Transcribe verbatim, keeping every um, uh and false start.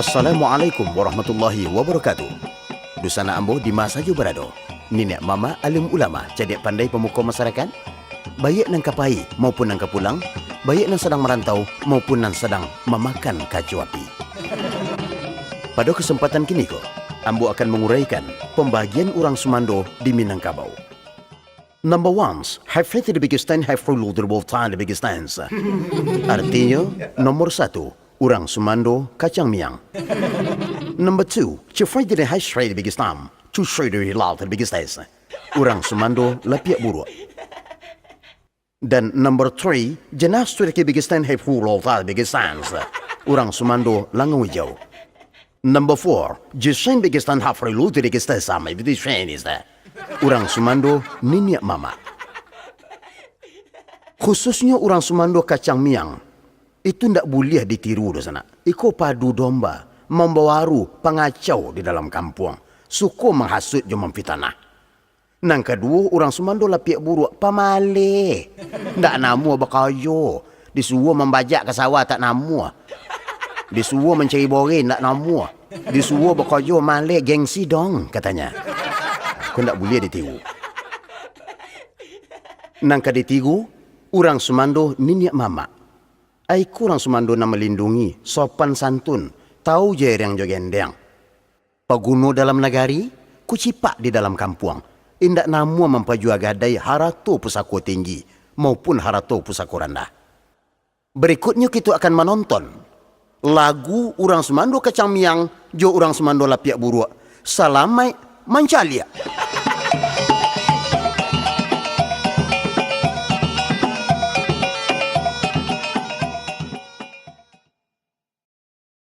Assalamualaikum warahmatullahi wabarakatuh. Dunsanak ambo di ma sajo barado, niniak mamak, alim ulama, cadiak pandai pamuko masarakat, baiak nan ka pai maupun nan ka pulang, baiak nan sadang marantau maupun nan sadang mamakan kaco api. Pado kasempatan kiniko, ambo akan manguraikan pambagian urang sumando di Minangkabau. Number ones, have faith in the biggest time, have rule the world time the biggest times. Artinyo, nomor satu, urang sumando kacang miang. Number two, cefai the high straight the biggest time, cusoi the lal the biggest times. Urang sumando lapiak buruak. Dan number three, jenah straight the biggest time, have rule all the biggest times. Urang sumando langau ijau. Number four, Jason Bigistan Hafrilu Dirigista Sama Ibiti Shenista. Urang sumando niniak mamak. Khususnyo urang sumando kacang miang, itu ndak buliah ditiru doh sanak. Iko padu domba, mambawaru, pangacau di dalam kampuang, suko manghasuik jo mamfitanah. Nan kaduo, urang sumando lapiak buruak, pamaleh. Ndak namuah bakajo. Disuruah mambajak ka sawah, tak namuah. Disuruah mancari boreh, ndak namuah. Disuruah bakajo maleh, gengsi dong, katanya. Ko ndak buliah ditiru. Nan ka ditiru, urang sumando niniak mamak. Ai ko urang sumando nan malindungi, sopan santun, tau jereng jo gendeng. Paguno dalam nagari, kucipak di dalam kampuang, indak namuah mampajua gadai harato pusako tinggi maupun harato pusako randah. Barikutnyo kito akan manonton lagu urang sumando kacang miang jo urang sumando lapiak buruak, Salamaik Mancaliak.